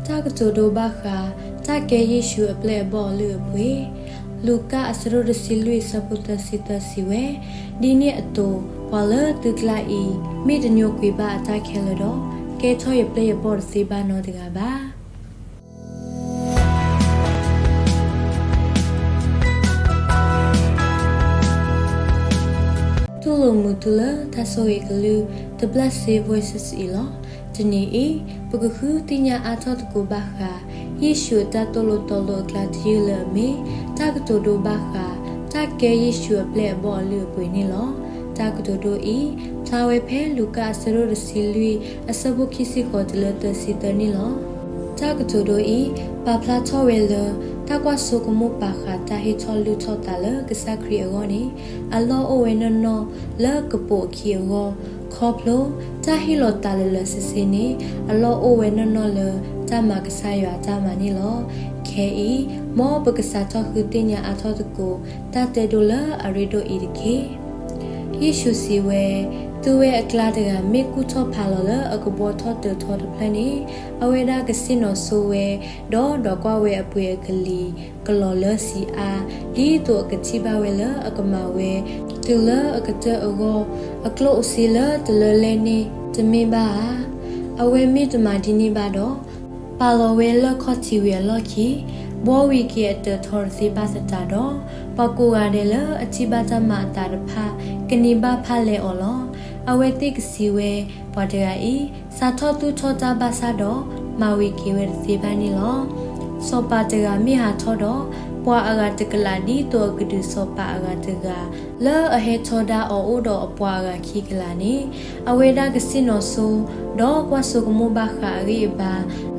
တၢ်ကတိၤဒိဘၣ်ဃး တၢ်ကဲယ့ၣ်ၡူးအပျဲၢ်အဘီၣ်အလုၢ်အပှ့ၤ, လူၤကၣ်အဆၢဒိၣ်တဆံလွံၢ်အဆၢဖိသၢဆံသၢစံးဝဲ, ဒ်န့ၣ်အသိး ပှၤလၢသုကျါအံၤ မ့ၢ်တညိကွံာ်ဘၣ်အတၢ်ခဲလၢာ်ဒီး ကဲထီၣ်ယပျဲၢ်ယဘီၣ်တသ့ဘၣ်နီတဂၤဘၣ်. တူၢ်လိာ်မုာ်သုလၢတၢ်ဆိၣ်ဂ့ၤကလုၢ် The Blessed Voices အံၤလီၤ. တနံၤအံၤ ပကဃုသ့ၣ်ညါအါထီၣ်သကိးဘၣ်ဃး ယ့ၣ်ၡူးအတၢ်သိၣ်လိသီလိအကျါတယုၢ်လၢအမ့ၢ် တၢ်ကတိၤဒိဘၣ်ဃး တၢ်ကဲယ့ၣ်ၡူးအပျဲၢ်အဘီၣ်အလုၢ်အပှ့ၤန့ၣ်လီၤ. တၢ်ကတိၤဒိအံၤ ဖျါဝဲဖဲလူၤကၣ်အဆၢဒိၣ်တဆံလွံၢ် အဆၢဖိခံဆံဃိးတုၤလၢသၢဆံသၢန့ၣ်လီၤ. တၢ်ကတိၤဒိအံၤ ပာ်ဖျါထီၣ်ဝဲလၢ တၢ်ကွၢ်စိကမိၣ်ပာ်ဃာ်တၢ်ဟ့ၣ်ထီၣ်လုၢ်ထီၣ်သးလၢကစၢ်ခရံာ်အဂီၢ်န့ၣ် အလီၢ်အိၣ်ဝဲနီၢ်နီၢ်လၢကပိာ်အခံအဂီၢ်, ခီဖျိ တၢ်ဟ့ၣ်လီၤသးလၢာ်လၢာ်ဆ့ဆ့န့ၣ် အလီၢ်အိၣ်ဝဲနီၢ်နီၢ်လၢတၢ်မၤကစၢ်ယွၤအတၢ်မၤန့ၣ်လီၤ. ခဲအံၤ မ်ပကစးထီၣ်ဃုသ့ၣ်ညါအါထီၣ်သကိး တၢ်တဲဒိလၢအရ့ဒိၣ်အံၤတက့ၢ်. ယ့ၣ်ၡူးစံးဝဲ, သုဝဲအကျါတဂၤမ့ၢ်ကူၣ်ထီၣ်ဖးလီၤလၢအကဘှီထီၣ်တၢၤထီတဖျၢၣ်န့ၣ် အဝဲဒၣ်ကဆ့ၣ်နီၤဆိဝဲ, ဒီးဒွးကွၢ်ဝဲအပှ့ၤအကလံၤကလီၤလၢစံးအါ, ဒ်သိးအကထံၣ်ဘၣ်ဝဲလၢအကမၤဝဲ တုၤလၢအကတၢၢ်အဂီၢ်, အကျိၣ်အစ့လၢတလၢလဲၢ်န့ၣ် တမ့ၢ်ဘၣ်ဧါ. အဝဲမ့ၢ်တမၤဒ်န့ၣ်ဘၣ်ဒီး ပာ်လီၤဝဲလၢခီၣ်ထံးဝံၤအလီၢ်ခံ, ဘှီဝံၤက့ၤအတၢၤထီတသ့ဘၣ်သတးဒီး, ပှၤကိးဂၤဒဲးလၢအထံၣ်ဘၣ်တၢ်မၤအသးတဖၣ် ကန့ၢ်ဘၣ်ဖးလဲၢ်အီၤလီၤ. အဝဲသ့ၣ်ကစံးဝဲ, ပှၤတဂၤအံၤ စးထီၣ်သူၣ်ထီၣ်တၢ်ဘၣ်ဆၣ်ဒီး မၤဝံၤက့ၤဝဲတသ့ဘၣ်န့ၣ်လီၤ. စီၤပၤတဂၤမ့ၢ်ဟးထီၣ်ဒီး ပှၤအဂၤတကလးဒ်သိးအကဒုးစီၤပၤအဂၤတဂၤ လၢအဟဲထီဒါအီၤအိၣ်ဒီးအပှၤအဂၤခံကလးန့ၣ်, အဝဲဒၣ်ကဆ့ၣ်နီၤဆိ, ဒီးကွၢ်ဆိကမိၣ်ဘၣ်ဃးအဂံၢ်အဘါ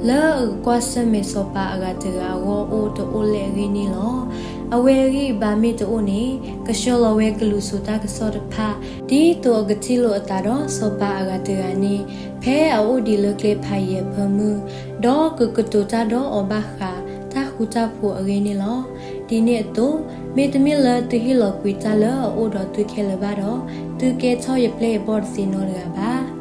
လၢအကကွၢ်ဆၢၣ်မဲာ်စီၤပၤအဂၤတဂၤအဂီၢ်အိၣ်တအိၣ်လဲၣ်အဂ့ၢ်န့ၣ်လီၤ. အဝဲအဂံၢ်အဘါမ့ၢ်တအိၣ်န့ၣ်, ကဆှၢလီၤဝဲကလူၤစိၤတၢ်ကစီၣ်တဖၣ် ဒ်သိးအကထံၣ်လိာ်အသးဒီးစီၤပၤအဂၤတဂၤန့ၣ်, ဖဲအအိၣ်ဒံးလၢကျဲဖးယံၤအဖၢမုၢ်, ဒီးကကတိၤတၢ်ဒီးအီၤဘၣ်ဃးတၢ်ဃူတၢ်ဖိးအဂ့ၢ်န့ၣ်လီၤ. ဒ်န့ၣ်အသိး, မ့တမ့ၢ်လၢသုဟ့ၣ်လီၤကွံာ်တၢ်လၢအအိၣ်ဒီးသုခဲလၢာ်ဘၣ်ဒီး, သုကဲထီၣ်ယပျဲၢ်ယဘီၣ်တသ့နီတဂၤဘၣ်.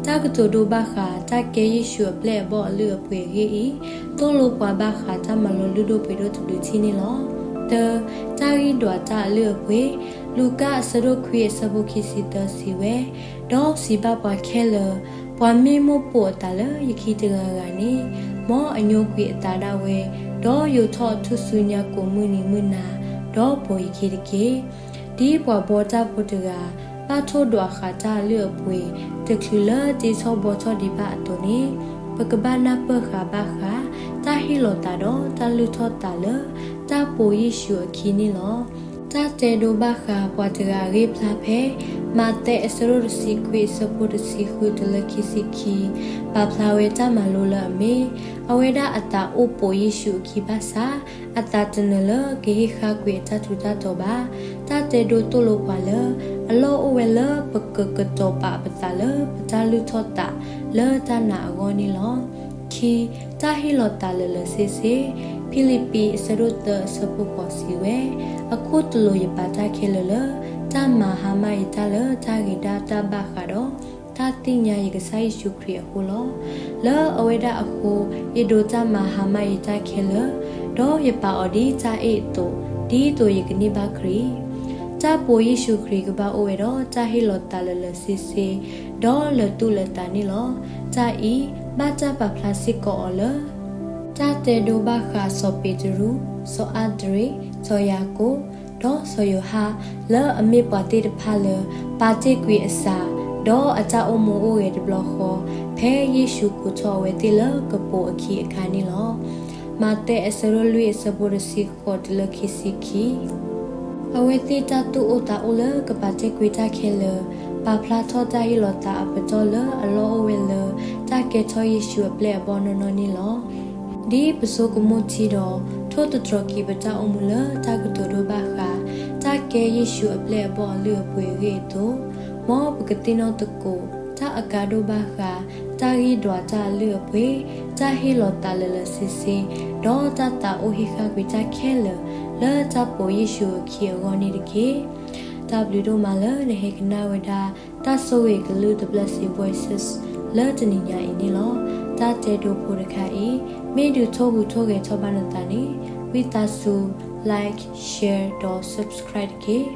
တၢ်ကတိၤဒိဘၣ်ဃး တၢ်ကဲယ့ၣ်ၡူးအပျဲၢ်အဘီၣ်အလုၢ်အပှ့ၤအဂ့ၢ်အံၤ, သိၣ်လိပှၤဘၣ်ဃးတၢ်မၤလိလုၢ်ဒိၣ်ပှ့ၤဒိၣ်တဘျုးထံၣ်န့ၣ်လီၤ. တၢ, တၢ်ဂံၢ်ဒွးတၢ်အလုၢ်အပှ့ၤ, လူၤကၣ်အဆၢဒိၣ်ခွံအဆၢဖိခံဆံသၢစံးဝဲ, ဒီးစံးဘၣ်ပှၤခဲလၢာ်, ပှၤမ့ၢ်မိၣ်ပိာ်အသးလၢယခံတဂၤဂၤန့ၣ်, မ်အညိကွံာ်အသးဒၣ်ဝဲ, ဒီးယိးထီၣ်အထူၣ်စုညါကိးမုၢ်နံၤမုၢ်နၤ, ဒီးပိာ်ယခံတက့ၢ်. ဒ်ပှၤဘှီတၢ်ဖိတဂၤ ဘၣ်ထိၣ်ဒွးဃာ်တၢ်အလုၢ်အပှ့ၤ တချုးလၢတ့ထီၣ်ဘှီထီၣ်ဒံးဘၣ်အသိးန့ၣ်, ပကဘၣ်နၢ်ပၢၢ်ဃာ်ဘၣ်ဃး တၢ်ဟ့ၣ်လီၤသးဒီးတၢ်လုၢ်ထီၣ်သးလၢ တၢ်ပိာ်ယ့ၣ်ၡူးအခံန့ၣ်လီၤ. တၢ်တဲဒိဘၣ်ဃးပှၤတဂၤအဂ့ၢ်ဖျါဖဲ မးသဲအဆၢဒိၣ်တဆံခွံအဆၢဖိတဆံဃုတုၤလၢခံဆံခံ, ပာ်ဖျါဝဲတၢ်မၤလိလၢအမ့ၢ်, အဝဲဒၣ်အသးအိၣ်ပိာ်ယ့ၣ်ၡူးအခံဘၣ်ဆၣ်, အသးတနၢၤလၢကဟ့ၣ်ဃာ်ကွံာ်အတၢ်ထူးတၢ်တီၤဘၣ်. တၢ်တဲဒိသိၣ်လိပှၤလၢ အလီၢ်အိၣ်ဝဲလၢပကကတီၤပာ်ပသးလၢပတၢ်လုၢ်ထီၣ်သးလၢတၢ်နာ်အဂီၢ်န့ၣ်လီၤ. ခံ, တၢ်ဟ့ၣ်လီၤသးလၢာ်လၢာ်ဆ့ဆ့, ဖံလံးပံးအဆၢဒိၣ်သၢအဆၢဖိဃိးစံးဝဲ, အခိၣ်တလိာ်ယပာ်တၢ်ခဲလၢာ်လၢ တၢ်မၤဟါမၢ်ယတၢ်လၢတၢ်ဂ့ၤဒၣ်တၢ်ဘၣ်ဃးဒီး တၢ်သ့ၣ်ညါယကစၢ်ယ့ၣ်ၡူးခရံာ်အဃိလီၤ. လၢအဝဲဒၣ်အဃိ, ယဒိးတၢ်မၤဟါမၢ်ယတၢ်ခဲလၢာ်, ဒီးယပာ်အီၤဒ်တၢ်အ့ၣ်အသိး, ဒ်သိးယကန့ၢ်ဘၣ်ခရံာ် တၢ်ပိာ်ယ့ၣ်ၡူးခရံာ်ကဘၣ်အိၣ်ဝဲဒီးတၢ်ဟ့ၣ်လီၤသးလၢာ်လၢာ်ဆ့ဆ့, ဒီးလၢာ်သူၣ်လၢာ်သးန့ၣ်လီၤ. တၢ်အံၤ ဘၣ်တၢ်ပာ်ဖျါစ့ၢ်ကီးအီၤလၢ တၢ်တဲဒိဘၣ်ဃးစီၤပ့းတရူး, စီၤအၤဒရ့း, စီၤယၤကိာ်, ဒီးစီၤယိၤဟၣ် လၢအမ့ၢ်ပှၤသ့ၣ်တဖၣ်လၢ ပာ်တ့ၢ်ကွံာ်အစၤ, ဒီးအတၢ်အိၣ်မူအိၣ်ဂဲၤတဘျီဃီ, ဖဲယ့ၣ်ၡူးကိးထီၣ်အဝဲသ့ၣ်လၢကပိာ်အခံအခါန့ၣ်လီၤ. မးသဲအဆၢဒိၣ်လွံၢ်အဆၢဖိတဆံဃိးတုၤလၢခံဆံခံ အဝဲသ့ၣ်တၢ်သူၣ်အိၣ်သးအိၣ်လၢကပာ်တ့ၢ်ကွံာ်တၢ်ခဲလၢာ်, ပာ်ဖျါထီၣ်တၢ်ဟ့ၣ်လီၤသးအပတီၢ်လၢအလီၢ်အိၣ်ဝဲလၢ တၢ်ကဲထီၣ်ယ့ၣ်ၡူးအပျဲၢ်အဘီၣ်နီၢ်နီၢ်န့ၣ်လီၤ. ဒ်ပဆိကမိၣ်ထံဒီး ထိၣ်သတြီၤက့ၤပတၢ်အိၣ်မူလၢတၢ်ကတိၤဒိဘၣ်ဃး တၢ်ကဲယ့ၣ်ၡူးအပျဲၢ်အဘီၣ်အလုၢ်အပှ့ၤအဂ့ၢ်အသိး, မ်ပကသ့ၣ်နီၣ်သကိး တၢ်အကါဒိၣ်ဘၣ်ဃး တၢ်ဂံၢ်ဒွးတၢ်အလုၢ်အပှ့ၤ, တၢ်ဟ့ၣ်လီၤသးလၢာ်လၢာ်ဆ့ဆ့, ဒီးတၢ်သးအိၣ်ဟ့ၣ်ဃာ်ကွံာ်တၢ်ခဲလၢာ် လၢတၢ်ပိာ်ယ့ၣ်ၡူးအခံအဂီၢ်န့ၣ်တက့ၢ်. တၢ်ဘျုးဒိၣ်မးလၢနဟဲကနၣ်ဝဲဒၣ် တၢ်ဆိၣ်ဂ့ၤကလုၢ် The Blessed Voices လၢတနံၤညါအံၤန့ၣ်လီၤ. တၢ်တဲဒိဖိတခါအံၤ မ့ၢ်ဒုးထိၣ်ဟူးထိၣ်ဂဲၤထီၣ်ဘၣ်နသးန့ၣ် ဝံသးစူၤ like, share ဒီး subscribe တက့ၢ်.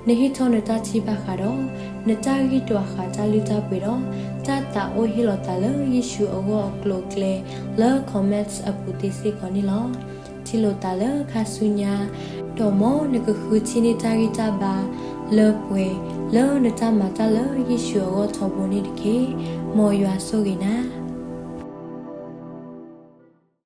နဟ့ၣ်ထီၣ်နတၢ်ထံၣ်ဘၣ်ဃးဒီး နတၢ်ဂံၢ်တွၤဃာ်တၢ်လုၢ်တၢ်ပှ့ၤဒီး တၢ်သးအိၣ်ဟ့ၣ်လီၤသးလၢယ့ၣ်ၡူးအဂီၢ်အကျိၤအကျဲ လၢ comments အပူၤသ့စ့ၢ်ကီးန့ၣ်လီၤ. ထံၣ်လိာ်သးလၢခါဆူညါ, ဒီးမ်နကဃုထံၣ်န့ၢ်တၢ်ဂံၢ်တၢ်ဘါလၢပှဲၤ လၢနတၢ်မၤတၢ်လၢယ့ၣ်ၡူးအဂီၢ်ထီဘိန့ၣ်တက့ၢ်. မ်ယွၤဆိၣ်ဂ့ၤနၤ.